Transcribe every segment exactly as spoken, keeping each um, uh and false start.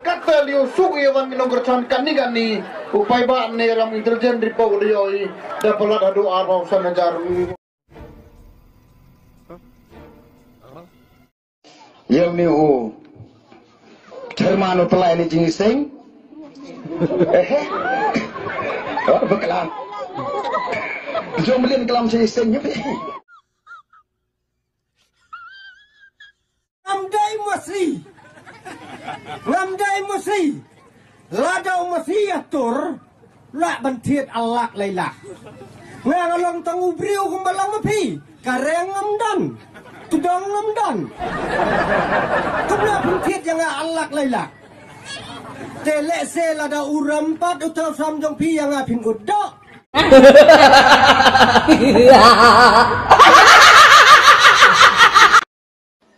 Katta liu suk ïa wan ki nongkyrchan kani kani. U paidbah ne ram intelligent report u da ïohi da palat haduh arphew san hajar. Ïa une u chairman u tlai ne jingïaseng. Eh, eh. Oh, bakla. Jong mlien klam jingïaseng. Ngam dei masi. Ngam dei masi. Lada u masi ïatur, lah ban thied a lak lai lak. Nga nga long tang u briew kumba long ma phi. Ka reng ngam don. Kdong ngam don. Kumno phin thied ïa nga a lak lai lak. Te lehse lada u rem pat u thaw sam jong phi ïa nga phin ut doh.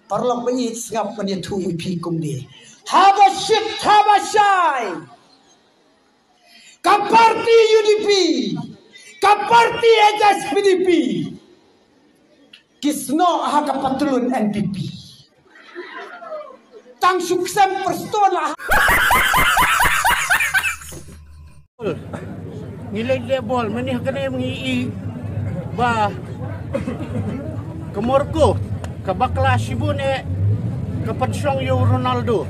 Paralok ba ïeit, sngap ban ïathuh ïa phi kumne. Haba shit haba shai, ka parti U D P, ka parti H S P D P ki snoh ha ka patlun N P P. Tang shu ksem pyrshah la. Ngi leit leh bol mynne ha kane ngi i ba ka Morocco ka bakla shibun eh ka pynshong ïa u Ronaldo.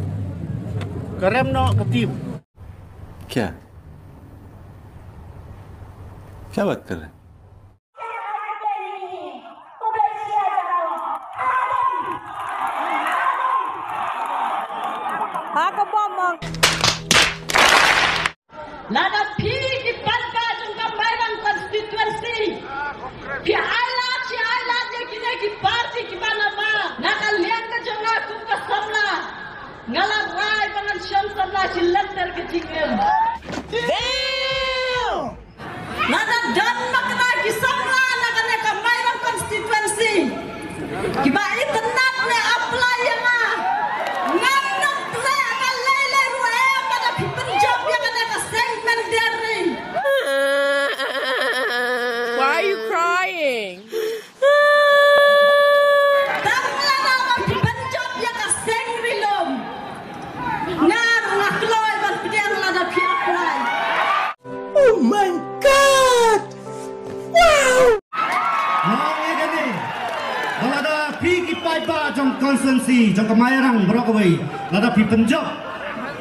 Ka rem noh ka team. क्या? क्या बात कर रहे हैं? Ha ka bom. Lada phi ki paidbah jong ka Mairang constituency, phi ai lad, phi ai lad ïa kine ki parti kiba na ba na ka liang ka jong nga kum ka samla, nga la rai ba ngan shong samla shi lynter ka jingim. Lada don ma kane ki samla na kane ka Mairang constituency kiba itynnad ne apply ïa nga, ngam nang treh nga lei lei ruh em lada phi pynjop ïa kane ka seng mynder ri. Why are you crying? Tang lada ba phi pynjop ïa ka seng ri lum, nga ruh nga kloi ban pdiang lada phi apply. Oh my God! Wow! Nga ong ïa kane, ba lada phi ki paidbah jong constituency jong ka Mairang baroh kawei, lada phi pynjop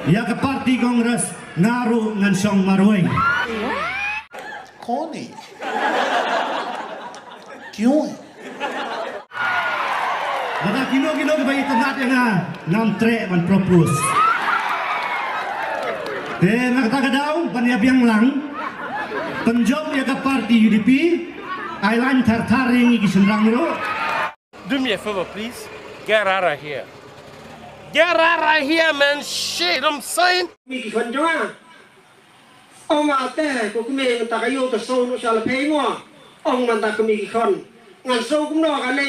ïa ka parti Congress, nga ruh ngan shong marwei. कौन है? क्यों है? Lada kino kino kiba itynnad ïa nga, ngam treh ban propose. Te na kata ka daw ban ïa biang lang, pynjop ïa ka parti U D P, ai lain thar thar ïa ngi ki shynrang ruh. Do me a favor, please. Get out of here. Get out of here, man. Shit, I'm saying. Mi ki khon jong nga. Ong ma te, ko kmie mynta ka ïew ta shu noh sha la pei mo. Ong mynta kmie ki khon. Ngan shu kumno kane.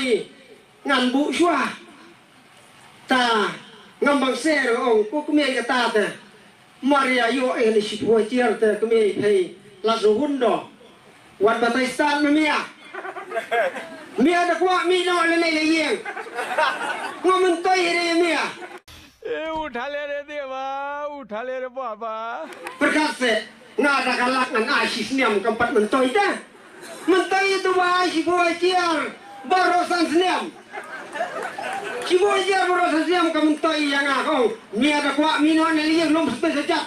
Ngan buh shuwa. Ta ngam bang ser ong ko kmie kata te. Maria ïoh eh ni shiphew tiar te kmie phi la shu hun do. Wat batai stad me mia. Mia da kwah mih noh lane la ïeng. Ngam myntoi re mia. ए, उठा ले रे देवा, उठा ले रे बाबा। Pyrkhat seh, nga da ka lak ngan ai shi snem kam pat myntoi te. Myntoi ïa tu ba ai shiphew tiar baroh san snem. Shiphew tiar baroh san snem kam myntoi ïa nga kong. Mia da kwah mih noh ne lane ïeng lum spe sa jat.